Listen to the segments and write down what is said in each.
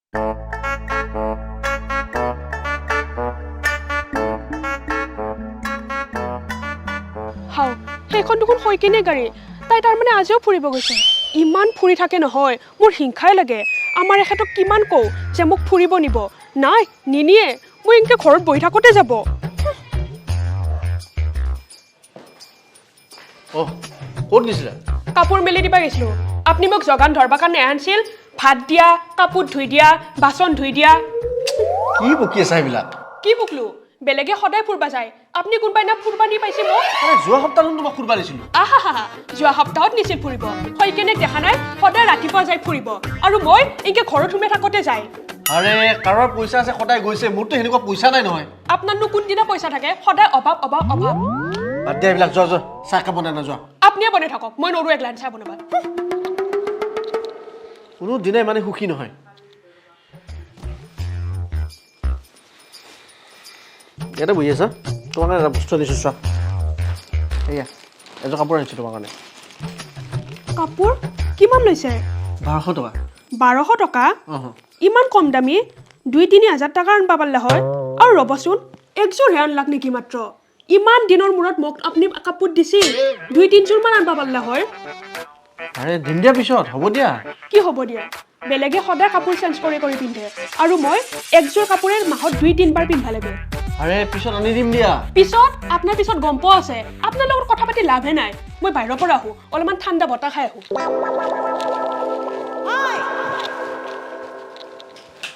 হাও, সেইখন দেখোন শইকীয়ানীৰ গাড়ী। তাই তাৰমানে আজিও ফুৰিব গৈছে। ইমান ফুৰি থাকে নহয়, মোৰ হিংসাই লাগে। আমাৰ এখেতক কিমান কওঁ যে মোক ফুৰিব নিব, নাই নিনিয়ে। মই এনেকৈ ঘৰত বহি থাকোঁতে যাব। অ, ক'ত গৈছিলা? কাপোৰ মেলি দিবা গৈছিলোঁ। আপুনি মোক যোগান ধৰবা কাৰণে আনছিল, ভাত দিয়া, কাপোৰ ধুই দিয়া, বাচন ধুই দিয়া। কি বকি আছা এইবিলাক? কি বকলো? বেলেগে সদায় ফুৰবা যায়, আপুনি কোনোবাই না ফুৰবা নি পাইছে মোক? আৰে, যোৱা সপ্তাহত তোমাক ফুৰবা দিছিলোঁ। আহা হা, যোৱা সপ্তাহত নিছিল ফুৰিব। শইকীয়ানীক দেখা নাই, সদায় ৰাতিপুৱা যায় ফুৰিব, আৰু মই এনেকে ঘৰত সোমাই থাকোঁতে যায়। আৰে, কাৰোবাৰ পইচা আছে, সদায় গৈছে। মোৰতো সেনেকুৱা পইচা নাই নহয়। আপোনাৰনো কোনদিনা পইচা থাকে? সদায় অভাৱ, অভাৱ, অভাৱ। বাদ দিয়া এইবিলাক, যোৱা যোৱা, চাহ একাপ বনাই না, যোৱা। আপুনিয়ে বনাই থাকক, মই নৰো একলান চাহ বনাবা। কোনো দিনাই মানে সুখী নহয়। ইয়াতে বহি আছা? তোমাৰ কাৰণে এটা বস্তু আনিছোঁ, চোৱা। এয়া এযোৰ কাপোৰ আনিছোঁ তোমাৰ কাৰণে। কাপোৰ কিমান লৈছে? 1200 টকা। 1200 টকা? অঁ। ইমান কম দামী? 2-3 হাজাৰ টকাৰ আনবা পাৰিলে হয়। আৰু ৰ'বচোন, একযোৰহে আনলাক নেকি মাত্ৰ? ইমান দিনৰ মূৰত মোক আপুনি কাপোৰ দিছিল, 2-3যোৰমান আনবা পাৰিলে হয়। আৰে, দিম দিয়া পিছত, হ'ব দিয়া। কি হ'ব দিয়া? বেলেগে সদায় কাপোৰ চেঞ্জ কৰি কৰি পিন্ধে, আৰু মই একযোৰ কাপোৰে মাহত 2-3বাৰ পিন্ধবা লাগে। আৰে, পিছত আনি দিম দিয়া। পিছত? আপোনাৰ পিছত গম পোৱা আছে। আপোনাৰ লগত কথা পাতি লাভে নাই। মই বাহিৰৰ পৰা আহোঁ, অলপমান ঠাণ্ডা বতাহ খাই আহোঁ।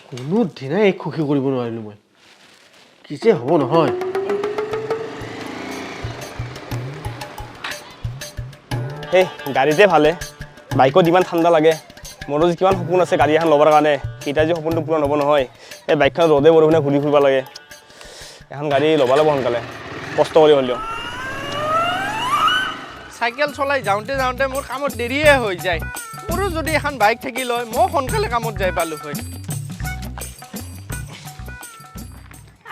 কোনো দিনাই এইক সুখী কৰিব নোৱাৰিলোঁ মই। কি যে হ'ব নহয়। সেই গাড়ীতে ভালে, বাইকত ইমান ঠাণ্ডা লাগে। মোৰো যে কিমান সপোন আছে গাড়ী এখন ল'বৰ কাৰণে, কেতিয়া যে সপোনটো পূৰণ হ'ব নহয়। এই বাইকখনত ৰ'দে বৰষুণে ঘূৰি ফুৰিব লাগে। এখন গাড়ী ল'ব লাগিব সোনকালে, কষ্ট কৰি হ'লেও। চাইকেল চলাই যাওঁতে যাওঁতে মোৰ কামত দেৰিয়ে হৈ যায়। মোৰো যদি এখন বাইক থাকিল হয়, ময়ো সোনকালে কামত যাই পালোঁ হয়।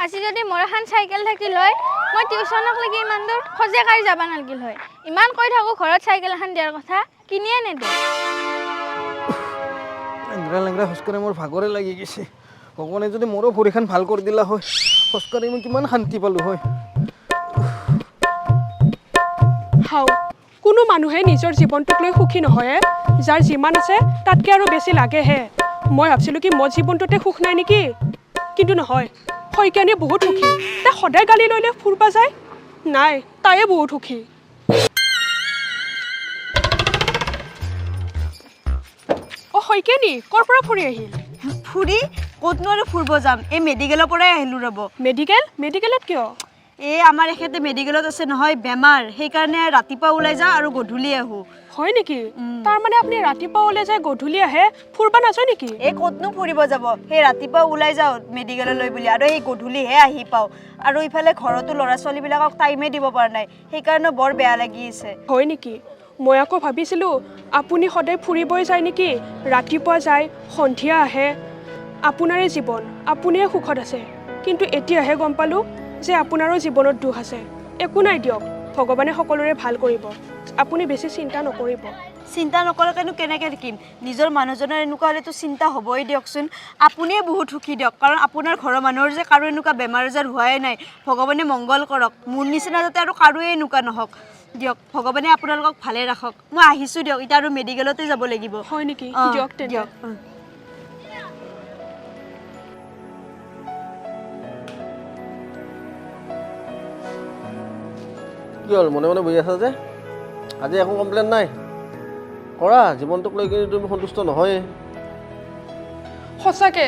আজি যদি মোৰ এখন চাইকেল থাকিল হয়, মই টিউচনক লাগি ইমান দূৰ খোজে কাঢ়ি যাব নালাগিল হয়। ইমান কৈ থাকোঁ ঘৰত চাইকেল এখন দিয়াৰ কথা, কিনিয়ে নেদে। লেংৰা লেংৰা খোজকাঢ়ি মোৰ ভাগৰে লাগি গৈছে। ভগৱানে যদি মোৰো ভৰিখন ভাল কৰি দিলা হয়, খোজকাঢ়ি মই কিমান শান্তি পালোঁ হয়। হাও, কোনো মানুহে নিজৰ জীৱনটোক লৈ সুখী নহয়। যাৰ যিমান আছে তাতকৈ আৰু বেছি লাগেহে। মই ভাবছিলোঁ কি মোৰ জীৱনটোতে সুখ নাই নেকি, কিন্তু নহয়। শইকীয়ানী বহুত সুখী। তাই সদায় গালি লৈ লৈ ফুৰবা যায়। নাই, তায়ে বহুত সুখী। অ শইকীয়ানী, ক'ৰ পৰা ফুৰি আহিল? ফুৰি ক'তনো আৰু ফুৰিব যাম, এই মেডিকেলৰ পৰাই আহিলোঁ ৰ'ব। মেডিকেল? মেডিকেলত কিয়? এই আমাৰ এখেতে মেডিকেলত আছে নহয়, বেমাৰ, সেইকাৰণে ৰাতিপুৱা ওলাই যাওঁ আৰু গধূলি আহোঁ। হয় নেকি? তাৰমানে আপুনি ৰাতিপুৱা ওলাই যায়, গধূলি আহে, ফুৰবা নাযায় নেকি? এই ক'তনো ফুৰিব যাব, সেই ৰাতিপুৱা ওলাই যাওঁ মেডিকেললৈ বুলি, আৰু সেই গধূলিহে আহি পাওঁ। আৰু ইফালে ঘৰতো ল'ৰা ছোৱালীবিলাকক টাইমে দিব পৰা নাই, সেইকাৰণে বৰ বেয়া লাগি আছে। হয় নেকি? মই আকৌ ভাবিছিলোঁ আপুনি সদায় ফুৰিবই যায় নেকি, ৰাতিপুৱা যায় সন্ধিয়া আহে। আপোনাৰে জীৱন, আপুনিয়ে সুখত আছে। কিন্তু এতিয়াহে গম পালোঁ যে আপোনাৰো জীৱনত দুখ আছে। একো নাই দিয়ক, ভগৱানে সকলোৰে ভাল কৰিব। আপুনি বেছি চিন্তা নকৰিব। চিন্তা নকৰাকৈনো কেনেকৈ থাকিম? নিজৰ মানুহজনৰ এনেকুৱা হ'লেতো চিন্তা হ'বই দিয়কচোন। আপুনিয়ে বহুত সুখী দিয়ক, কাৰণ আপোনাৰ ঘৰৰ মানুহৰ যে কাৰো এনেকুৱা বেমাৰ আজাৰ হোৱাই নাই। ভগৱানে মংগল কৰক, মোৰ নিচিনা যাতে আৰু কাৰোৱে এনেকুৱা নহওক দিয়ক। ভগৱানে আপোনালোকক ভালে ৰাখক। মই আহিছোঁ দিয়ক, এতিয়া আৰু মেডিকেলতে যাব লাগিব। হয় নেকি? অঁ, দিয়ক তেন্তে। দিয়ক। কি হ'ল, মনে মনে বহি আছা যে? আজি একো কমপ্লেইন নাই কৰা? জীৱনটোক লৈ কিন্তু তুমি সন্তুষ্ট নহয়েই। সঁচাকৈ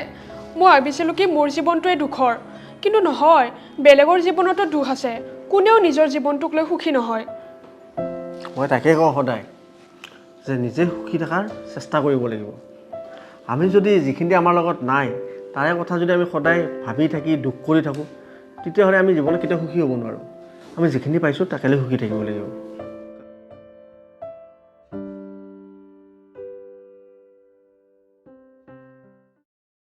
মই ভাবিছিলোঁ কি মোৰ জীৱনটোৱে দুখৰ, কিন্তু নহয়, বেলেগৰ জীৱনতো দুখ আছে। কোনেও নিজৰ জীৱনটোক লৈ সুখী নহয়। মই তাকে কওঁ সদায় যে নিজে সুখী থকাৰ চেষ্টা কৰিব লাগিব। আমি যদি যিখিনি আমাৰ লগত নাই তাৰে কথা যদি আমি সদায় ভাবি থাকি দুখ কৰি থাকোঁ, তেতিয়াহ'লে আমি জীৱনত কেতিয়াও সুখী হ'ব নোৱাৰোঁ। আমি যিখিনি পাইছোঁ তাকে লৈ সুখী থাকিব লাগিব।